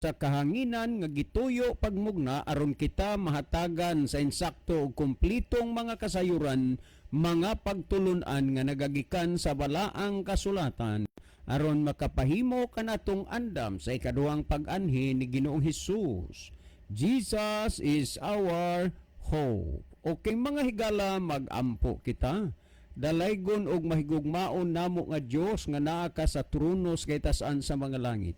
Sa kahanginan nga gituyo pagmugna aron kita mahatagan sa insakto ug kumplitong mga kasayuran, mga pagtulunan nga nagagikan sa Balaang Kasulatan aron makapahimo kanatong andam sa ikaduhang pag-anhi ni Ginoong Hesus. Jesus is our hope. Okay, mga higala, mag-ampo kita. Dalaygon og mahigugmaon namo nga Dios nga naa ka sa trono sa kataas-an sa mga langit.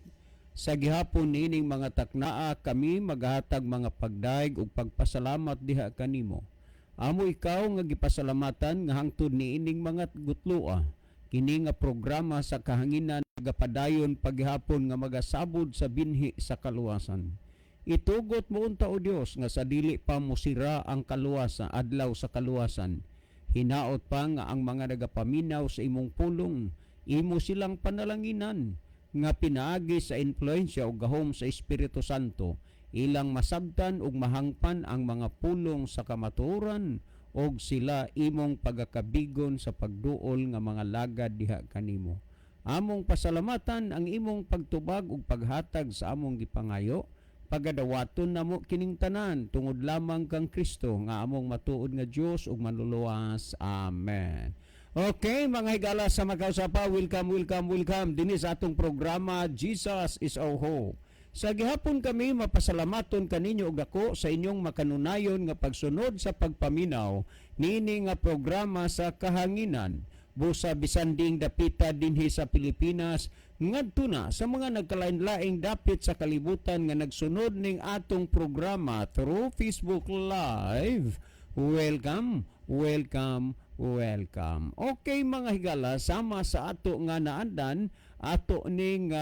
Sa gihapon niining mga taknaa, kami maghatag mga pagdayeg ug pagpasalamat diha kanimo. Amo ikaw nga gipasalamatan nga hangtod niining mga gutloa, kini nga programa sa kahanginan nagapadayon paghapon nga magasabod sa binhi sa kaluwasan. Itugot mo unta, o Dios, nga sa dili pa musira ang kaluwasan, adlaw sa kaluwasan. Hinaot pa nga ang mga nagapaminaw sa imong pulong, imo silang panalanginan nga pinaagi sa impluensya o gahom sa Espiritu Santo, ilang masabtan ug mahangpan ang mga pulong sa kamatuoran og sila imong pagakabigon sa pagduol nga mga lagad diha kanimo. Among pasalamatan ang imong pagtubag ug paghatag sa among gipangayo. Pagadawaton namo kining tanan tungod lamang kang Kristo nga among matuod nga Dios ug Manluluwas. Amen. Okay, mga higala sa makausapa, welcome, welcome, welcome dinhi sa atong programa Jesus is Our Hope. Sa gihapon kami mapasalamaton kaninyo og dako sa inyong makanunayon nga pagsunod sa pagpaminaw niini nga programa sa kahanginan. Busa bisan diing dapita dinhi sa Pilipinas ngadto na sa mga nagkalain-laing dapit sa kalibutan nga nagsunod ning atong programa through Facebook Live. Welcome, welcome, welcome. Okay, mga higala, sama sa ato nga naandan, ato ning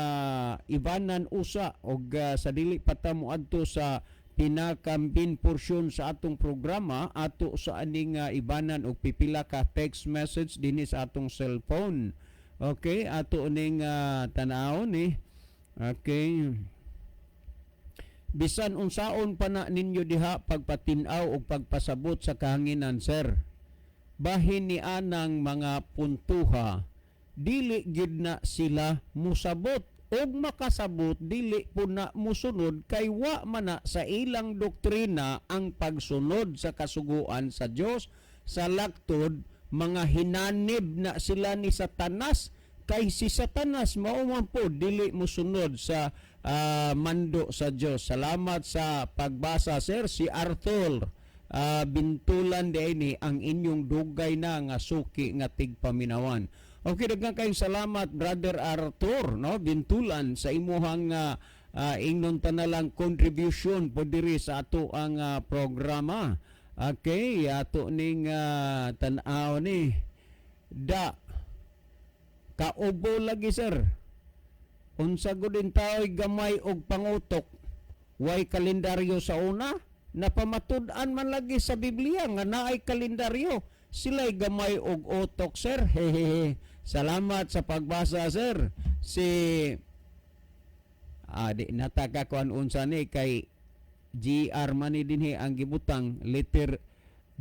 ibanan usa og sa dili pa ta moadto sa pinakambin porsyon sa atong programa, ato sa aning ibanan og pipila ka text message dinhi sa atong cellphone. Okay, ato ning tan-awon ni. Okay. Bisan unsaon pa na ninyo diha pagpatin-aw og pagpasabot sa kahanginan, sir. Bahin ni anang mga puntuha, dili gyud na sila musabot og makasabot, dili po na musunod kay wa man na sa ilang doktrina ang pagsunod sa kasuguan sa Dios. Sa laktod, mga hinanib na sila ni Satanas kay si Satanas mao man po dili musunod sa mando sa Dios. Salamat sa pagbasa, sir. Si Arthur Bintulan ni ang inyong dugay na nga suki nga tigpaminawan. Okay, daghan kayong salamat, Brother Arthur, no, Bintulan, sa imuhang ingnon tanalang contribution po diri sa ato ang programa. Okay, ato ning tan-aw ni da kaubo lagi, sir. Unsa gud tao'y gamay og pangutok? Way kalendaryo sa una? Napamatud-an man lagi sa Biblia nga naay kalendaryo. Sila'y gamay og utok, sir. Hehehe. Salamat sa pagbasa, sir. Si di nataka kuan unsa ni kay GR man ni dinhi ang gibutang letter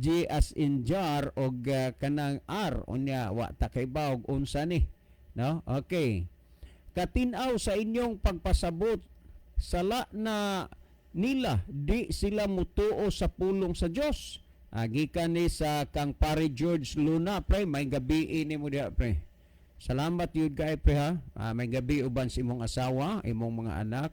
G as in jar og kanang R, unya wa ta kay og unsa ni, no? Okay, katin-aw sa inyong pagpasabot, sala na nila, di sila mutuo sa pulong sa Dios. Gikan ni sa kang Pare George Luna. Pre, may gabi ni mo diha, pre. Salamat yun kay pre ha. May gabi uban sa imong asawa, imong mga anak.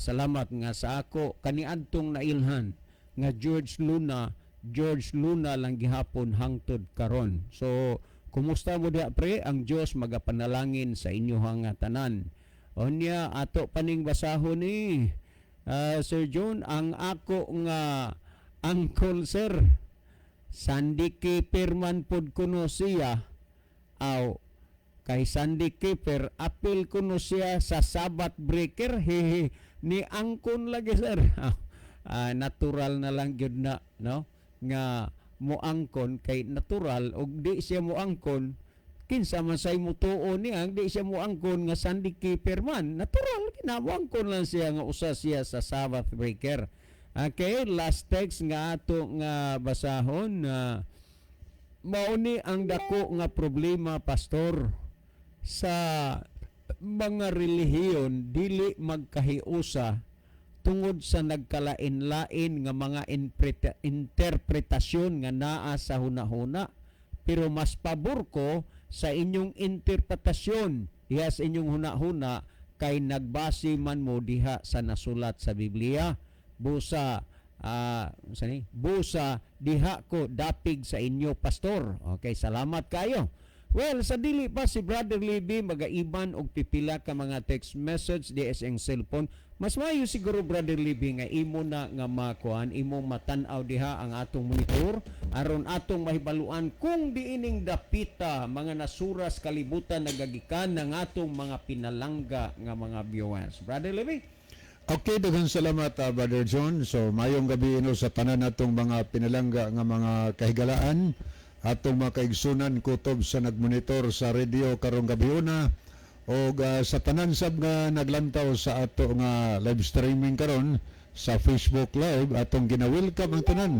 Salamat nga sa ako kaniadtong nailhan nga George Luna, George Luna lang gihapon hangtod karon. So, kumusta mo diha, pre? Ang Dios magapanalangin sa inyohang tanan. Unya ato paning basahon ni Sir John, ang ako nga uncle, sir. Sunday keeper man pod kuno siya. Aw, kay Sunday keeper, apil kuno siya sa Sabbath breaker. Hehe, ni angkon lagi, sir. Natural na lang gyud na, no, nga moangkon kay natural og di siya moangkon, kinsa man say mutuo niya di siya moangkon nga Sunday keeper man? Natural kina moangkon lang siya nga usa siya sa Sabbath breaker. Okay, last text nga ato nga basahon na mao ni ang dako nga problema, pastor, sa mga relihiyon, dili magkahiusa. Tungod sa nagkalain-lain nga mga interpretasyon nga naa sa hunahuna, pero mas pabor ko sa inyong interpretasyon diha sa inyong hunahuna kay nagbase man mo diha sa nasulat sa Biblia. Busa sa ni busa diha ko dapig sa inyo, pastor. Okay, salamat kayo. Well, sa dili pa si Brother Libby magaiban og pipila ka mga text message di sa iyang cellphone, mas maayo siguro, Brother Libby, nga imo na nga makuan, imong matan-aw diha ang atong monitor aron atong mahibaluan kung diining dapita mga nasuras kalibutan nagagikan ng atong mga pinalangga nga mga viewers. Brother Libby. Okay, daghang salamat, Brother John. So mayong gabi ino sa tanan natong mga pinalangga nga mga kahigalaan, atong mga kaigsunan kutob sa nagmonitor sa radio karong gabi una o sa tanan sab nga naglantaw sa ato nga live streaming karon sa Facebook Live. Atong gina-welcome ang tanan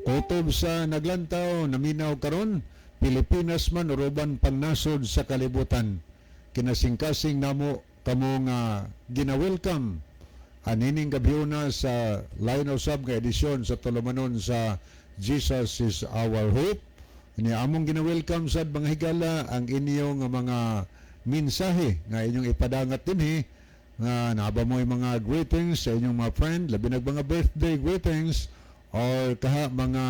kutob sa naglantaw, naminaw karon, Pilipinas man o uban pang nasod sa kalibutan. Kinasingkasing namo kamo nga gina-welcome anining gabiuna sa line of sub nga edisyon sa tulumanon sa Jesus is Our Hope. Ni among gina-welcome sad, mga higala, ang inyong mga mensahe nga inyong ipadangat dinhi, nga naaba mo mga greetings sa inyong mga friend, labi nag mga birthday greetings or kaha mga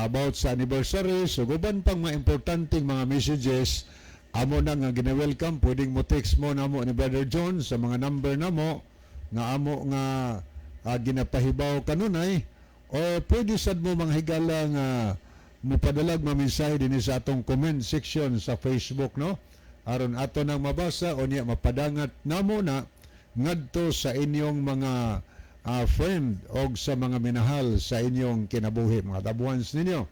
about sa anniversaries ug uban pang mga importanteng mga messages, amo na nga gina-welcome. Pwedeng mo text mo namo ni Brother John sa mga number namo nga amo nga ginapahibaw kanunay o pwede sad mo, mga higala, nga mupadalag mga mensahe dinhi sa atong comment section sa Facebook, no, aron ato nang mabasa o niya mapadangat namo na ngadto sa inyong mga friend og sa mga minahal sa inyong kinabuhi, mga loved ones ninyo.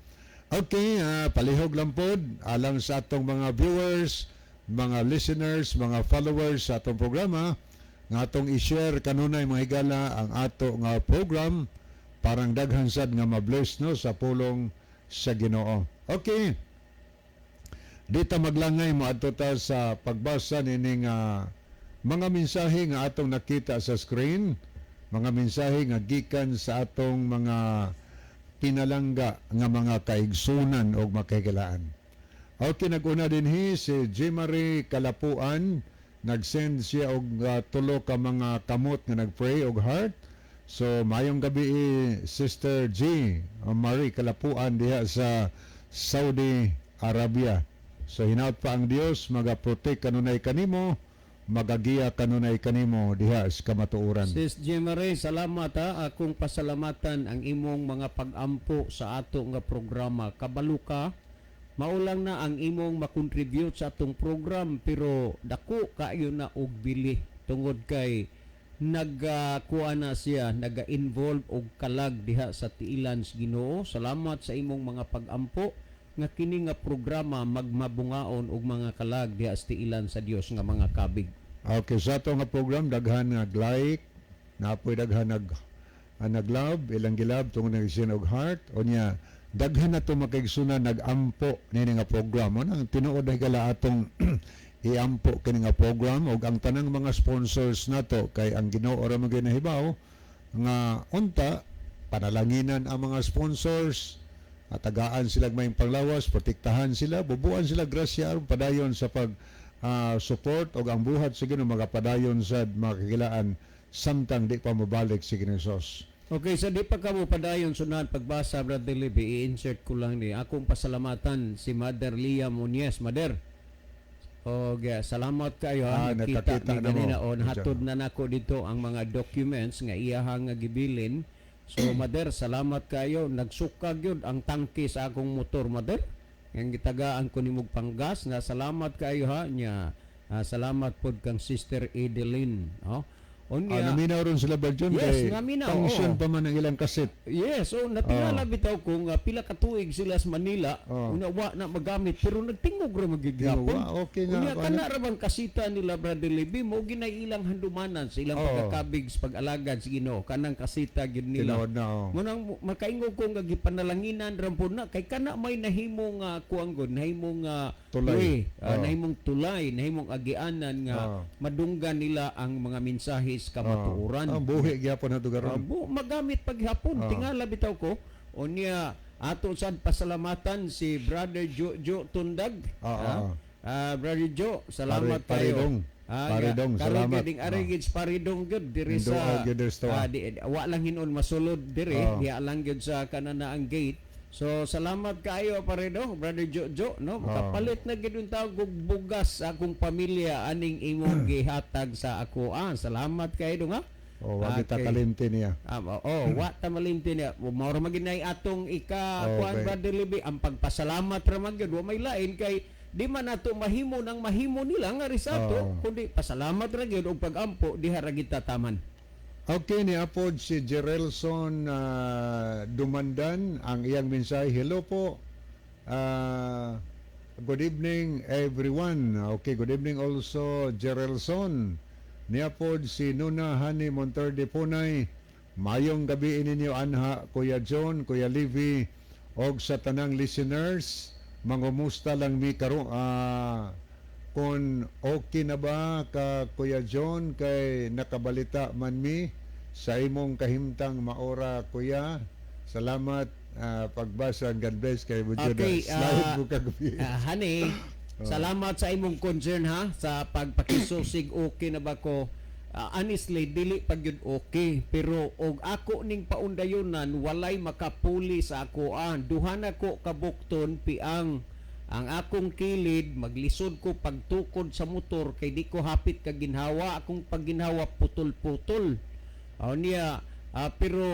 Okay, palihog lang pod alang sa atong mga viewers, mga listeners, mga followers sa atong programa nga atong i-share kanunay, mga higala, ang ato nga program parang daghan sad nga ma-bless, no, sa pulong sa Ginoo. Okay. Dita maglangay, moadto ta sa pagbasa nining mga mensahe nga atong nakita sa screen, mga mensahe nga gikan sa atong mga pinalangga nga mga kaigsunan og makahigalaan. Okay, nag-una dinhi si Jimary Kalapuan, nag-send siya og tulo ka mga kamot nga nag-pray og heart. So mayong gabi, Sister G, Marie Kalapuan diha sa Saudi Arabia. So hinaut pa ang Dios maga-protect kanunay kanimo, magagiya kanunay kanimo diha sa kamatuoran. Sis Jemarie, salamat ha. Akong pasalamatan ang imong mga pag-ampo sa ato nga programa. Kabalo ka, maulang na ang imong makontribute sa atong program pero dako kaayo na og bili tungod kay nagkuha na siya, naga-involve og kalag diha sa tiilan sa Ginoo. Salamat sa imong mga pag-ampo nga kini nga programa magmabungaon og mga kalag diha sa tiilan sa Dios nga mga kabig. Okay, sa ato nga program daghan nag-like, napoy daghan nag-love, ilang gilab tungod nag og heart, unya daghan na to makaigsunan nag-ampo nini nga program. Nang tinuod na higala atong iampo kini nga program ug ang tanang mga sponsors nato kay ang Ginoo ra man ginahibaw nga unta panalanginan ang mga sponsors at tagaan sila may panglawas, protektahan sila, bubuan sila grasya aron padayon sa pag support og ang buhat sa Ginoo magapadayon sa makakilaan samtang di pa mobalik si Ginoo Jesus. Okay, sa di pa ka mo padayon sunahan pagbasa, Brother Libby, i-insert ko lang ni akong pasalamatan si Mother Lia Muñez. Mother, og salamat kayo ha. Ah, Nakita nakakita ni na mo. Ganina o nahatod na nako dito ang mga documents nga iyahang nga gibilin. So Mother, salamat kayo. Nagsukag yun ang tangke sa akong motor, Mother. Nga gitagaan ko nimog panggas na salamat kayo ha nya. Salamat pod kang Sister Adeline, no? Unya, Ah, naminaw ron sila ba John? Yes, Kay naminaw, function oo. pa man ang ilang kaset. Yes, so natingala bitaw ko nga pila ka tuig sila sa Manila, unya wa na magamit pero nagtingog ra magigyapon. Wa, okay nga, Unya ano? kana ra bang kasita nila, Brother Libby, mo ginay ilang handumanan sa ilang pagkakabig sa pag-alagad sa Ginoo, kanang kasita gyud nila. Tinuod na, oh. Munang makaingog ko nga gipanalanginan ra po na kay kana may nahimo nga kuang gud, nahimo nga Tulay. way, nahimong tulay, nahimong agianan nga madunggan nila ang mga mensahe is kamatuoran. Ang buhi gyapon na karon. Magamit paghapon, tingala bitaw ko. Unya ato sad pasalamatan si Brother Jojo Tundag. Ha? Brother Joe, salamat kayo. Paridong. Paridong, salamat. Karon ari gid paridong gyud diri sa Ninduol gyud diri sa di, wa lang hinon masulod diri, diha lang gyud sa kanana ang gate. So salamat kaayo, Paridong, Brother Jojo, no? Makapalit na gyud unta og bugas sa akong pamilya aning imong gihatag sa ako. Salamat kayo dong, ha. Oh, wa kita kalimti niya. Oh, wa ta malimti niya. Mao ra man gyud nay atong ika kuan, Brother Libby, ang pagpasalamat ra man gyud, wa may lain kay di man nato mahimo nang mahimo nila nga risato kundi pasalamat ra gyud og pagampo diha ra gyud tataman. Okay, ni apod si Gerelson Dumandan ang iyang mensahe. Hello po. Good evening, everyone. Okay, good evening also, Gerelson. Niapod si Nuna Hani Monterde Punay. Mayong gabi ninyo anha, Kuya John, Kuya Livy, og sa tanang listeners. Mangumusta lang mi karon kung okay na ba ka, Kuya John, kay nakabalita man mi sa imong kahimtang maora, Kuya. Salamat pagbasa. God bless kay Bujoda. Okay, Slide mo kagabi. Honey, salamat sa imong concern ha sa pagpakisusig okay na ba ko. Honestly, dili pag yun okay. Pero og ako ning paundayonan, walay makapuli sa akoan. Duha na ko kabukton piang ang akong kilid, maglisod ko pagtukod sa motor kay di ko hapit kaginhawa. Akong pagginhawa putol-putol. O niya, pero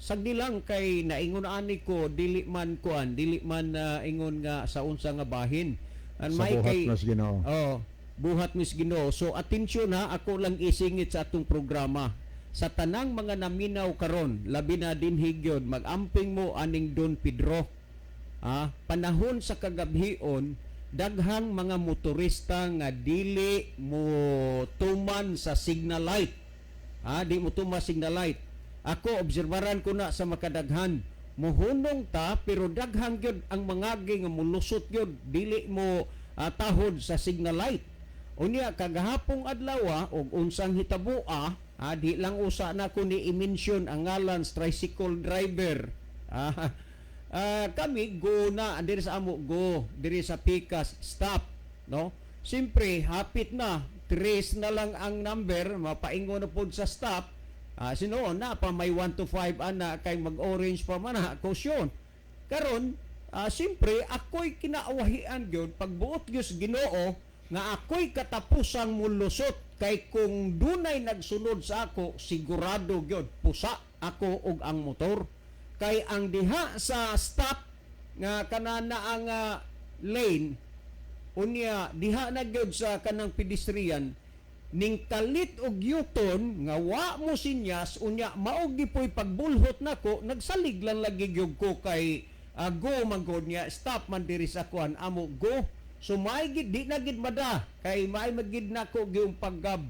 sagdi lang kay naingon ani ko dili man kuan, dili man ingon nga sa unsa nga bahin. An Sa may buhat kay mas Ginoo. Oh, buhat mis Ginoo. So atensyon ha, ako lang isingit sa atong programa. Sa tanang mga naminaw karon, labi na din higyod, magamping mo aning Don Pedro. Panahon sa kagabhion, daghang mga motorista nga dili mo tuman sa signal light. Di mo tuman signal light. Ako obserbaran ko na sa makadaghan. Muhunong ta pero daghang gyud ang mangagi nga mulusot gyud, dili mo tahod sa signal light. Unya kagahapong adlaw og unsang hitaboa, di lang usa na ko ni i-mention ang ngalan sa tricycle driver. Kami go na diri sa amo, go diri sa Pikas, stop, no? Siyempre hapit na, tres na lang ang number, mapaingon na pod sa stop. Sino na pa may 1 to 5 ana kay mag-orange pa man ha, caution. Karon siyempre ako'y kinaawahian gyud pagbuot gyud sa Ginoo nga ako'y katapusang mulusot kay kung dunay nagsunod sa ako, sigurado gyud pusa ako og ang motor kay ang diha sa stop nga kanana ang lane, unya diha na gyud sa kanang pedestrian ning kalit og U-turn nga wa mo sinyas. Unya mao gipoy pagbulhot nako, nagsalig lang lagi gyud ko kay go man gud niya, stop man diri sa kuan amo, go. So maay gid di na gid mada kay maay magid nako gyud paggab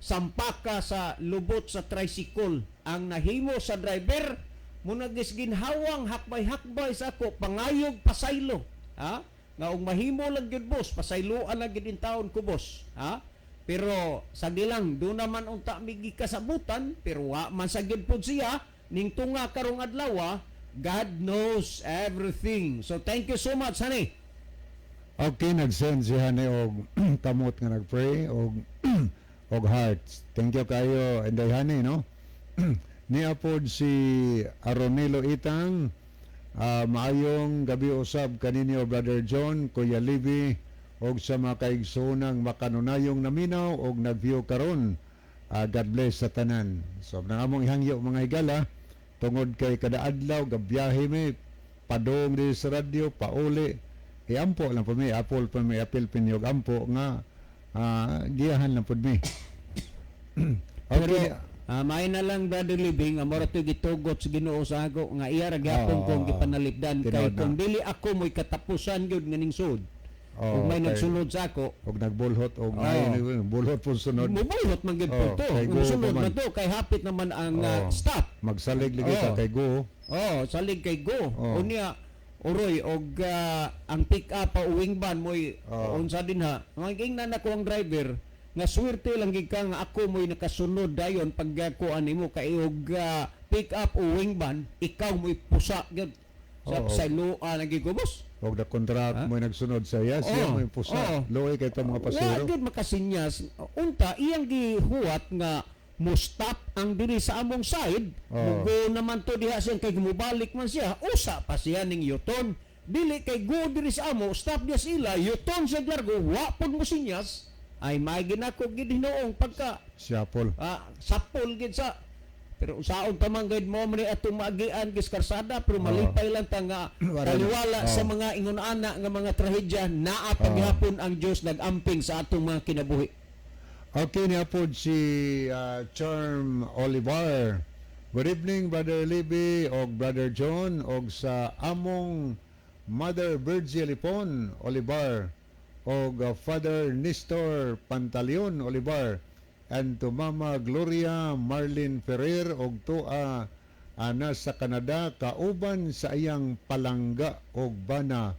sampaka sa lubot sa tricycle. Ang nahimo sa driver munagis ginhawang hakbay-hakbay sa ako, pangayog pasaylo ha, nga og mahimo lang gyud, boss, pasayloan lang gyud in taon ko, boss, ha. Pero sa lang do naman unta migi kasabutan, pero wa man sa gyud pud siya ning tunga karong adlaw. God knows everything. So thank you so much, honey. Okay, nag-send si Honey og kamot nga nag-pray og hearts. Thank you kayo, Inday Honey, no? Niapod si Aronelo Itang. Maayong gabi usab kaninyo, Brother John, Kuya Libby, og sa mga kaigsoonang makanunayong naminaw og nag-view karon. God bless sa tanan. So, nang among ihangyo, mga higala, tungod kay kada adlaw gabiyahe mi padung di sa radyo pauli, iampo lang po mi, apol pa mi, apil pinyog ampo nga giyahan lang pud mi. Pero Okay. may na lang, Brother Living, nga mora to'y gitugot sa Ginoo sa ako nga iya ra gyapon kong gipanalipdan kay Tinuod na. Kung dili ako mo'y katapusan gyud nga ning sud. Oo, Ug may nagsunod sa ako, og nagbulhot og nay bulhot po sunod. Mubulhot man gyud po Oo, to. kay go Musunod pa man. man to kay hapit naman ang stop. Magsalig lagi ka kay go. Oh, salig kay go. Oo. Unya uroy og ang pick up pa uwing van mo'y unsa din ha. Magingnan ako ang driver. Nga swerte lang gid ka nga ako mo'y nakasunod dayon pagkuan nimo kay og pick up o wing van, ikaw mo'y pusa gyud. Sa Oo. sa lua lagi ko, boss. Og the contract mo nagsunod sa iya, siya Oo. mo yung pusa. Oo. Luoy kay itong mga Wa pasero. gyud makasinyas unta iyang gihuwat nga mo stop ang diri sa among side. Oo. Mugo naman to diha siya kay mubalik man siya, usa pa siya ning U-turn. Dili kay go diri sa amo, stop diya sila, U-turn siya largo, wa pud mo sinyas. Ay, may ginako gid hinuong pagka Siya Paul. Sapol gid sa, pero usaon pa man gid mo man ni atong maagian gis karsada, pero malipay lang ta nga Wala na. taliwala sa Oo. mga ingon ana nga mga trahedya, naa paghapon ang Dios nagamping sa atong mga kinabuhi. Okay, niya po si Charm Olivar. Good evening, Brother Libby og Brother John og sa among Mother Virgil Lipon Olivar og Father Nestor Pantaleon Olivar and to Mama Gloria Marlene Ferrer og tuwa ana sa Canada kauban sa iyang palangga og bana,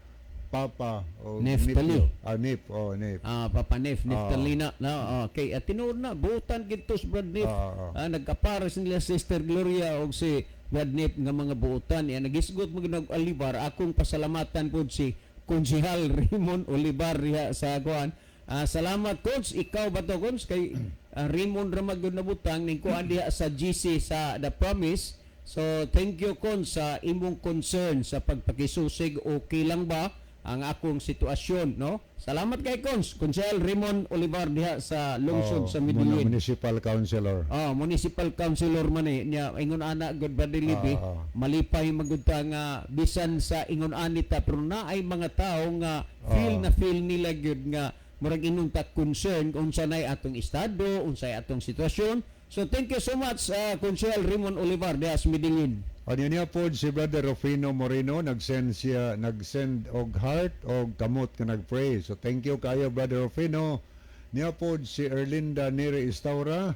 Papa og Neftali. nephew. Ah, Nep, oh, Nep. Papa Nef, Neftalina na, okay, at tinuod na butan gid to si Brad Nef. Oo. Nagkapares nila Sister Gloria og si Brad Nef nga mga buutan. Ya nagisgot mo ginog Olivar, akong pasalamatan pud si Konsehal Raymond Olivar diha sa kuan. Salamat, Coach, ikaw ba to, Coach, kay Raymond ra magyud nabutang ning kuan diha sa GC sa The Promise. So thank you, Con, sa imong concern sa pagpakisusig okay lang ba ang akong sitwasyon, no? Salamat kay Cons, Konsehal Raymond Olivar diha sa lungsod Oh, sa Medellin. Municipal councilor. Oh, municipal councilor man eh. Nya ingon ana god ba dilibi, malipay magud ta nga bisan sa ingon ani ta, pero naay mga tao nga feel na feel nila gyud nga murag ingon ta concern kung unsa nay atong estado, unsay atong sitwasyon. So thank you so much, Konsehal Raymond Olivar diha sa Medellin. Ano niya po si Brother Rufino Moreno, nag-send siya, nag-send og heart og kamot nga nag-pray. So thank you kayo, Brother Rufino. Niya po si Erlinda Neri Istaura,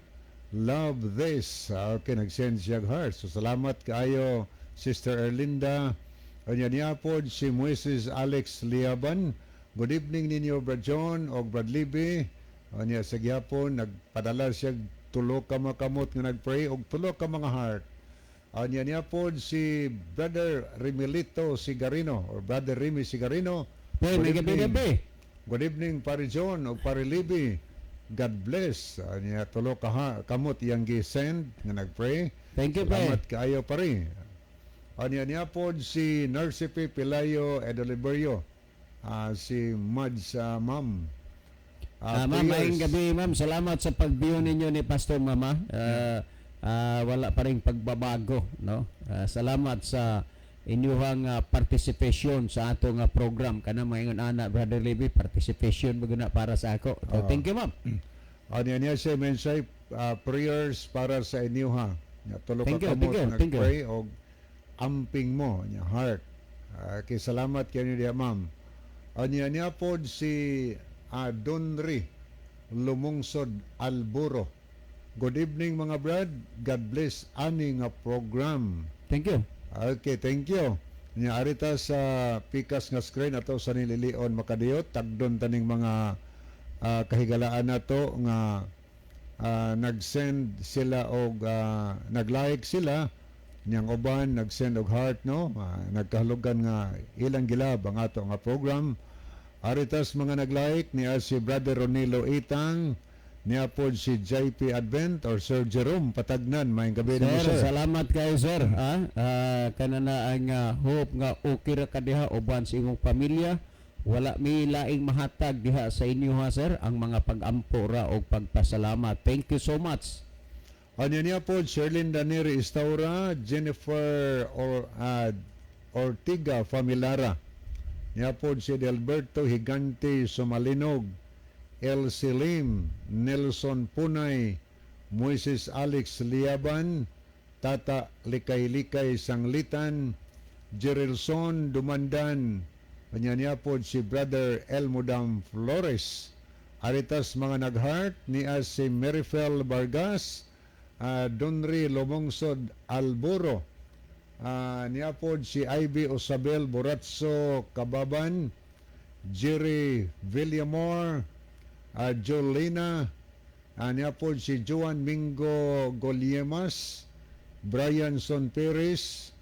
"Love this." Okay, nag-send siya og heart. So salamat kayo, Sister Erlinda. Ano niya po si Moises Alex Liaban. "Good evening ninyo, Brad John og Brad Libby." Ano niya sa gihapon nagpadala siya tulo ka mga kamot nga nag-pray og tulo ka mga heart. Anya niya po si Brother Remilito Sigarino or Brother Remy Sigarino. Hey, Good may gabi evening. gabi. "Good evening, Pare John o Pare Libby. God bless." Anya tulo ka kamot iyang gi-send nga nag-pray. Thank you, pre. Salamat kaayo, pare. Anya niya po si Nurse P. Pelayo Edoliberio. Si Mads, ma'am. Ma'am, prayers. maayong gabi, ma'am. Salamat sa pag-view ninyo ni Pastor Mama. Wala pa rin pagbabago, no? Salamat sa inyuhang participation sa atong program. Kana maingon ana, Brother Libby, participation ba na para sa ako. So, thank you, ma'am. Ano niya siya mensahe, prayers para sa inyo ha. Nya tulo Thank ka you, kamot thank you, thank you. nag-pray og amping mo nya heart. Okay, salamat kayo diya, ma'am. Anya niya pod si Donri Lumungsod Alburo. "Good evening, mga brad. God bless ani nga program." Thank you. Okay, thank you. Nya arita sa pikas nga screen ato sa nililion makadiyot tagdon taning mga kahigalaan nato nga nag-send sila og nag-like sila niyang uban nag-send og heart, no, nagkahulugan nga ilang gilab ang ato nga program. Aritas mga nag-like niya si Brother Ronilo Itang, niya po si JP Advent or Sir Jerome Patagnan. Maayong gabi nimo, Sir, sir. Salamat kayo, sir. Kana na ang hope nga okay ra ka diha uban sa imong pamilya. Wala mi laing mahatag diha sa inyo ha, sir, ang mga pag-ampo ra og pagpasalamat. Thank you so much. Ano niya po, Sherlyn Daniri Istaura, Jennifer Ortiga Familara. Niya po si Delberto Higante Sumalinog, El Selim, Nelson Punay, Moises Alex Liaban, Tata Likay-Likay Sanglitan, Jerilson Dumandan, kanya niya po si Brother Elmodam Flores. Aritas mga nag-heart niya si Merifel Vargas, Donri Lomongsod Alburo, niya po si Ivy Osabel Boratso Kababan, Jerry Villamor, Jolina Niya po si Juan Mingo Goliemas, Brian Son Perez,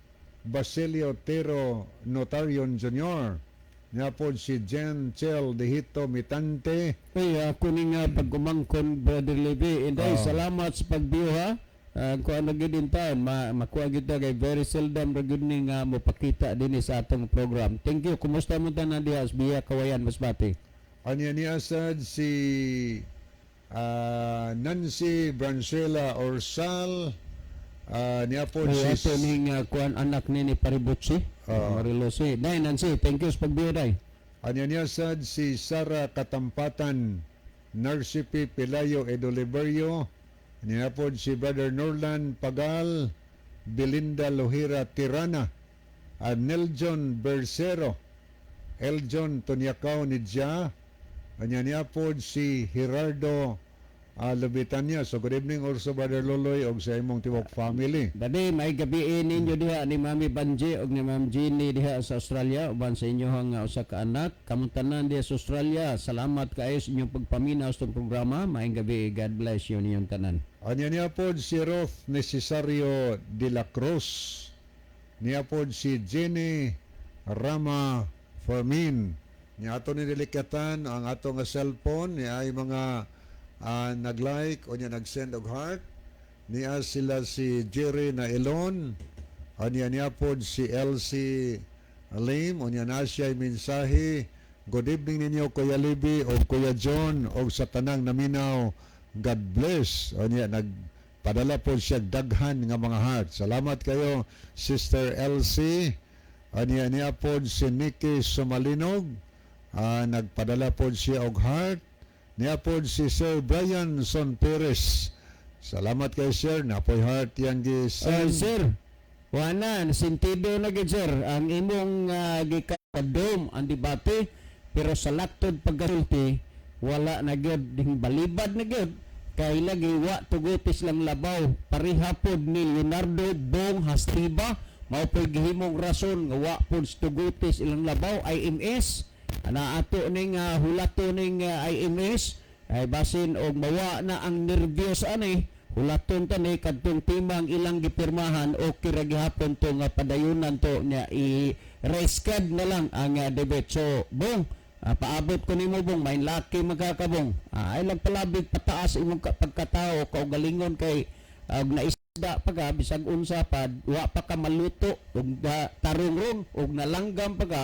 Basilio Tero Notarion Jr. Niya po si Jen Chel Dehito Mitante. Uy, ako ni nga pagkumangkon, Brother Levi. Inday, salamat sa pag-view ha. Kuha na gyud in taon, makuha gyud ta kay very seldom ra gyud ni nga mopakita dinhi sa atong program. Thank you. Kumusta mo tanan diha sa Biya Kawayan, Masbate? Anya niya sad si Nancy Brancela Orsal. Niya po Uy, si ato ning kuan anak ni Paributsi, Marilosi. Day Nancy, thank you sa pag-view, day. Anya niya sad si Sara Katampatan, Narcipe Pelayo Edoliverio. Niya po si Brother Norlan Pagal, Belinda Lohira Tirana, Neljon Bercero, Eljon Tonyakaw Nidja. Anya niya po si Gerardo Lubitanya. So good evening also, Brother Loloy, og sa imong tiwok family. Dali, may gabi ninyo diha ni Mami Banji og ni Ma'am Jeannie diha sa Australia uban sa inyong usa ka anak. Kamong tanan diha sa Australia, salamat kaayo sa inyong pagpaminaw sa itong programa. Maayong gabi, God bless you ninyong tanan. Anya niya po si Roth Necesario de la Cruz. Niya po si Jenny Rama Fermin. Niya ato ni delikatan ang ato nga cellphone niya ay mga nag-like o niya nag-send og heart. Niya sila si Jerry na Elon. Anya niya po si Elsie Lim. O niya na siya mensahe. Good evening ninyo, Kuya Libby o Kuya John o sa tanang naminaw. God bless. O niya nagpadala po siya daghan nga mga heart. Salamat kayo, Sister Elsie. Anya niya po si Nikki Sumalinog. Nagpadala po siya og heart. Niya po si Sir Brian Son Perez. Salamat kay Sir. Napoy heart yang gi-send. Sir, wala sentido na gid, sir, ang imong gikadom ang debate, pero sa laktod pagkasulti wala na gyud ding balibad na gyud kay lagi wa tugutis lang labaw pareha pod ni Leonardo Bong Hastiba. Mao po'y gihimong rason nga wa pod tugutis ilang labaw IMS ana ato ning hulato ning IMS ay basin og mawa na ang nervyos ani hulaton ta ni kadtong timang ilang gipirmahan o kira gihapon to nga padayunan to niya i resched na lang ang debate. So Bong, paabot ko nimo, Bong, may laki magkakabong, ay lagpalabig pataas imong pagkatao kaugalingon kay og naisda pa ka bisag unsa pa wa pa ka maluto ug tarungrong ug nalanggam pa ka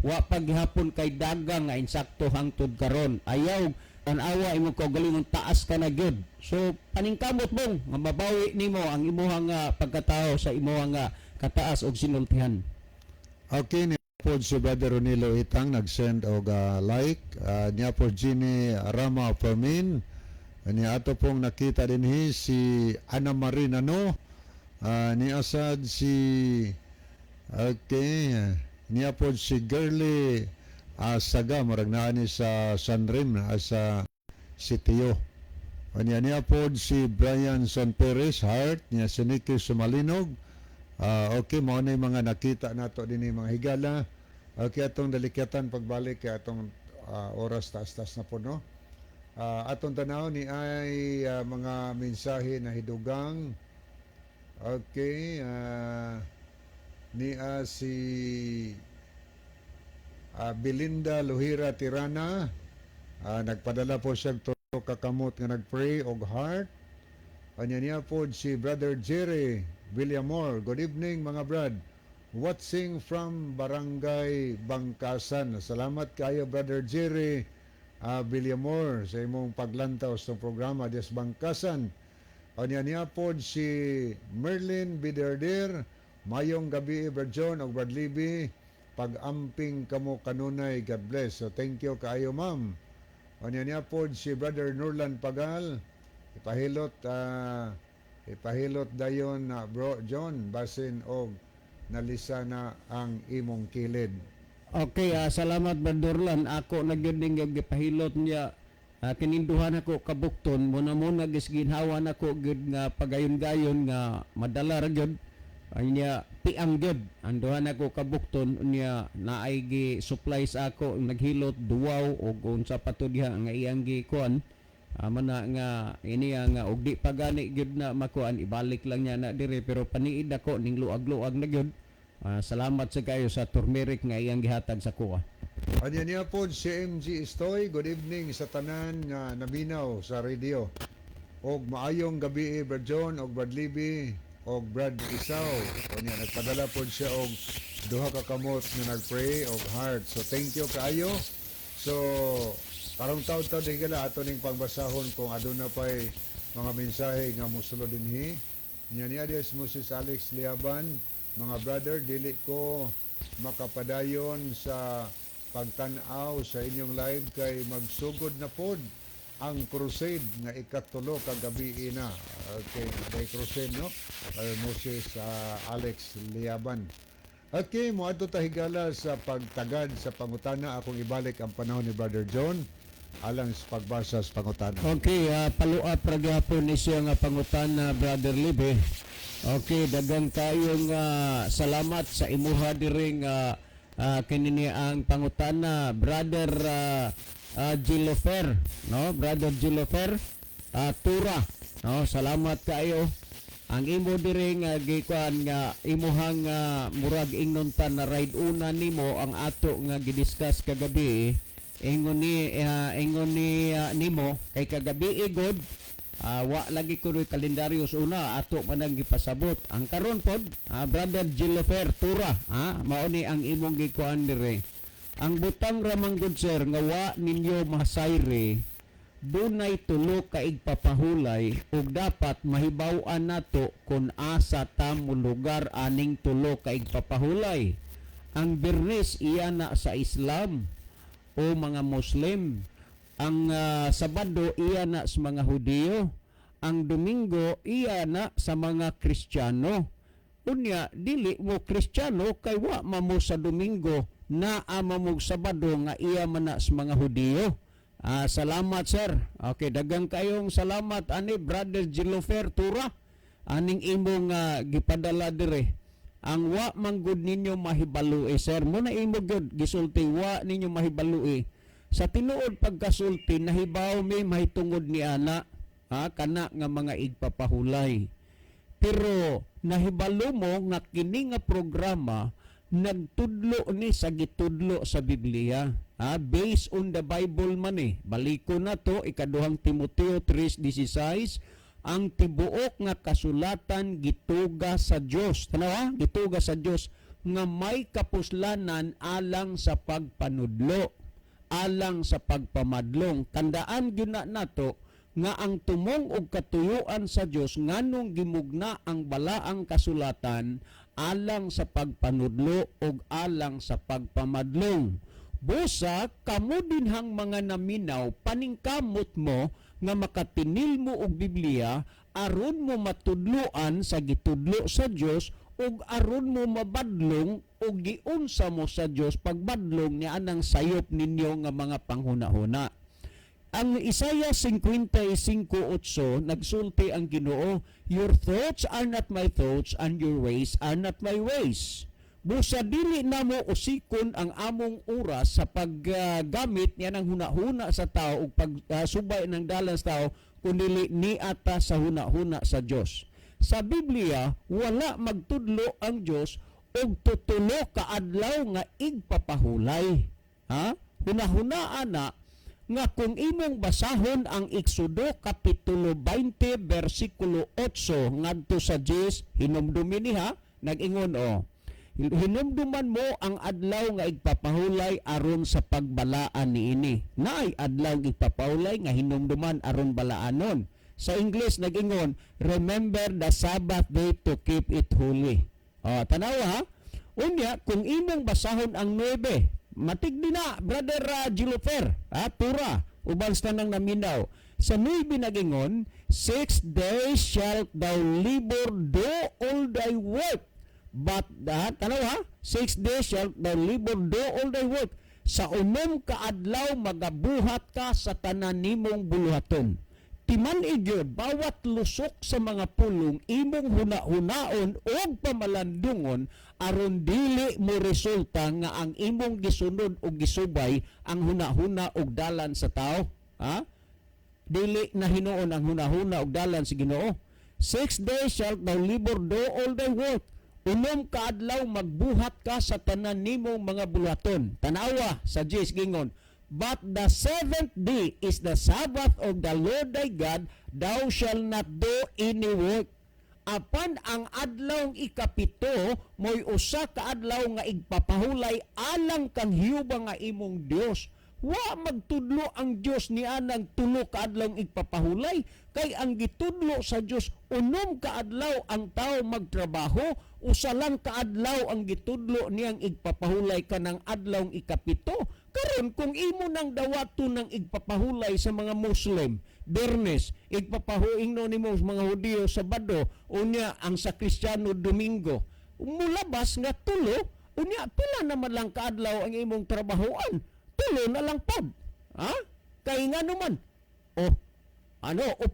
wa pa gihapon kay dagang nga insakto hangtod karon. Ayaw tan-awa imong kaugalingon, taas ka na gyud. So paningkamot, Bong, nga mabawi nimo ang imuhang pagkatao sa imuhang kataas og sinultihan. Okay, ni po si Brother Ronilo Itang nag-send og like. Niya po Jenny Rama Fermin. Niya ato pong nakita din si Ana Marie Nano. Niya sad si, okay, niya po si Girly Saga murag naa ni sa Sanrim sa Sitio. Niya niya po si Brian San Perez Heart, niya si Nicky Sumalinog. Okay, mao na yung mga nakita nato din mga higala. Okay, atong dalikyatan pagbalik kay atong oras taas-taas na po, no. Atong tanaw ni ay mga mensahe na hidugang. Okay, niya si Belinda Lohira Tirana. Nagpadala po siya tulo kakamot nga nagpray og heart. Anya niya po si Brother Jerry Villamor. Good evening, mga brad. Watching from Barangay Bangkasan. Salamat kayo, Brother Jerry Villamor, sa imong paglantaw sa programa des Bangkasan. Anya niya po si Merlin Biderdir. Mayong gabi, Brad John og Brad Libby. Pag-amping kamo kanunay. God bless. So thank you kaayo, ma'am. Anya niya po si Brother Nurlan Pagal. Ipahilot dayon na, Bro John, basin og nalisa na ang imong kilid. Okay, salamat, Brother. Ako na gyud ning gipahilot niya. Kininduhan ako kabukton muna muna gis ginhawa nako gyud nga pagayon-gayon nga madala ra gyud niya piang gyud ang duha nako kabukton niya naay gi supplies ako naghilot duwaw og unsa pa to diha nga iyang gi kuan. Amo na nga ini nga og di pa gani gyud na makuan, ibalik lang niya na dire, pero paniid ako ning luag-luag na gyud. Salamat sa kayo sa turmeric nga iyang gihatag sa kuha. Anya niya po si MG Istoy, good evening sa tanan nga naminaw sa radio. Og maayong gabi, Brad John, og Brad Libby, og Brad Isaw. Unya nagpadala po siya og duha ka kamot nga nagpray og heart. So thank you kaayo. So karong taud-taud higala ato ning pagbasahon kung aduna pay mga mensahe nga mosulod dinhi. Nya niya des Moses Alex Liaban, "Mga brother, dili ko makapadayon sa pagtan-aw sa inyong live kay magsugod na pod ang crusade nga ikatulo kagabi na." Okay, may crusade, no? Kay Moses Alex Liaban. Okay, moadto ta higala sa pagtagad sa pangutana. Akong ibalik ang panahon ni Brother John alang sa pagbasa sa pangutana. Okay, follow up ra gyapon ni siya nga pangutana, Brother Libe. Okay, daghang kayong salamat sa imuha diri nga kinini ang pangutana, Brother Gilofer, no? Brother Gilofer Tura, no? Salamat kaayo. Ang imo diri nga gikuan nga imuhang murag ingnon ta na ride una nimo ang ato nga gidiscuss kagabi. Ingon ni nimo kay kagabi igod wa lagi kunoy kalendaryo sa una ato man ang gipasabot ang karon pod. Brother Gilofer Tura, mao ni ang imong gikuan dire. Ang butang ramang good, sir, nga wa ninyo masayre, dunay tulo ka igpapahulay ug dapat mahibaw-an nato kung asa ta lugar aning tulo ka igpapahulay. Ang Biyernes, iya na sa Islam o mga Muslim. Ang Sabado, iya na sa mga Hudiyo. Ang Domingo, iya na sa mga Kristiyano. Unya dili mo Kristiyano kay wa mamo sa Domingo, naa mo Sabado nga iya man na sa mga Hudiyo. Salamat, sir. Okay, daghang kayong salamat ani, Brother Gilofer Tura, aning imong gipadala dire. Ang wa manggod ninyo mahibalo, sir, mo na imo gyud gisulti, wa ninyo mahibalo. Sa tinuod pagkasulti, nahibaw mi mahitungod ni ana, ha, kana nga mga igpapahulay. Pero nahibalo mo nga kini nga programa nagtudlo ni sa gitudlo sa Biblia. Ha, based on the Bible man eh. Baliko na to Ikaduhang Timoteo 3:16, ang tibuok nga kasulatan gituga sa Dios. Tanawa, gituga sa Dios nga may kapuslanan alang sa pagpanudlo, alang sa pagpamadlong. Tandaan gyud na nato nga ang tumong og katuyuan sa Dios nganong gimugna ang balaang kasulatan alang sa pagpanudlo ug alang sa pagpamadlong. Busa kamo dinhang mga naminaw, paningkamot mo nga makatinil mo og Biblia aron mo matudloan sa gitudlo sa Dios ug aron mo mabadlong ug giunsa mo sa Dios pagbadlong ni anang sayop ninyo nga mga panghuna-huna. Ang Isaiah 55:8, nagsulti ang Ginoo, "Your thoughts are not my thoughts and your ways are not my ways." Busa dili namo usikon ang among oras sa paggamit niya ng huna-huna sa tao ug pagsubay ng dalan sa tao, kundi niata sa huna-huna sa Dios. Sa Biblia, wala magtudlo ang Dios og tutulo ka adlaw nga igpapahulay. Ha? Hunahunaan na nga kung imong basahon ang Exodo kapitulo 20 bersikulo 8 ngadto sa 10, hinumdumi niha, nag-ingon o, "Hinumduman mo ang adlaw nga igpapahulay aron sa pagbalaan niini." Naay adlaw nga igpapahulay nga hinumduman aron balaanon. Sa English nag-ingon, "Remember the Sabbath day to keep it holy." O, tanawa ha. Unya, kung imong basahon ang 9, matigdi na, Brother Gilofer, ha, Tura, uban sa nang naminaw. Sa 9 nagingon, "6 days shalt thou labor, do all thy work." But, tanaw ha, "6 days shalt thou labor, do all thy work." Sa 6 ka adlaw magabuhat ka sa tanan nimong buluhaton. Timan gyud bawat lusok sa mga pulong imong huna-hunaon og pamalandungon aron dili mo resulta nga ang imong gisunod o gisubay ang huna-huna og dalan sa tao. Ha? Dili na hinuon ang hunahuna og dalan sa Ginoo. 6 days shalt thou labor, do all thy work. 6 ka adlaw magbuhat ka sa tanan nimong mga buluhaton. Tanawa sa 10 gingon. But the seventh day is the Sabbath of the Lord thy God, thou shalt not do any work. Apan ang adlaw 7 mo'y usa ka adlaw nga igpapahulay alang kang Hiuba nga imong Dios. Wa magtudlo ang Dios nianang 3 ka adlaw igpapahulay, kay ang gitudlo sa Dios, 6 ka adlaw ang tao magtrabaho, 1 lang ka adlaw ang gitudlo niyang igpapahulay, kanang adlaw 7. Karon kung imo nang dawaton ng igpapahulay sa mga Muslim, Biyernes, igpapahuing no nimo sa mga Hudiyo, Sabado, unya ang sa Kristiyano, Domingo. Mulabas nga 3, unya pila naman lang kaadlaw ang imong trabahoan? 3 na lang pod. Ha? Kay nga naman? Oh, ano, 4.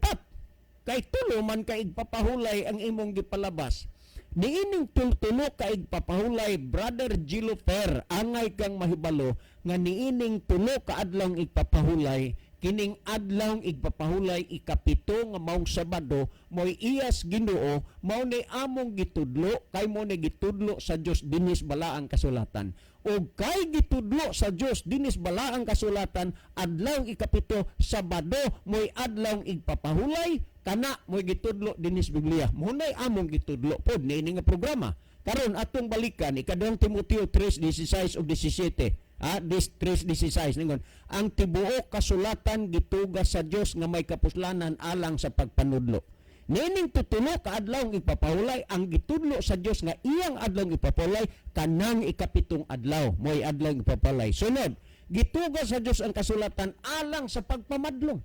Kay 3 man ka igpapahulay ang imong gipalabas. Niining tultulo ka igpapahulay, Brother Gilo Fer, angay kang mahibalo nga niining 3 ka adlaw igpapahulay, kining adlaw igpapahulay 7 nga maong Sabado, mo'y iyas Ginoo, mao ni among gitudlo kay mo ni gitudlo sa Dios dinis balaang kasulatan. Og kay gitudlo sa Dios dinis balaang kasulatan, adlaw 7, Sabado, mo'y adlaw igpapahulay, kana mo'y gitudlo dinis Biblia. Mo nay among gitudlo pod niini nga programa. Karon atong balikan ikaduhang Timoteo 3:16 ug 17. Ah, this 3:16 ningon, ang tibuok kasulatan gituga sa Dios nga may kapuslanan alang sa pagpanudlo. Niining tutulo ka adlaw ipapahulay, ang gitudlo sa Dios nga iyang adlaw ipapahulay kanang 7 adlaw mo'y adlaw ipapahulay. Sunod, gituga sa Dios ang kasulatan alang sa pagpamadlong.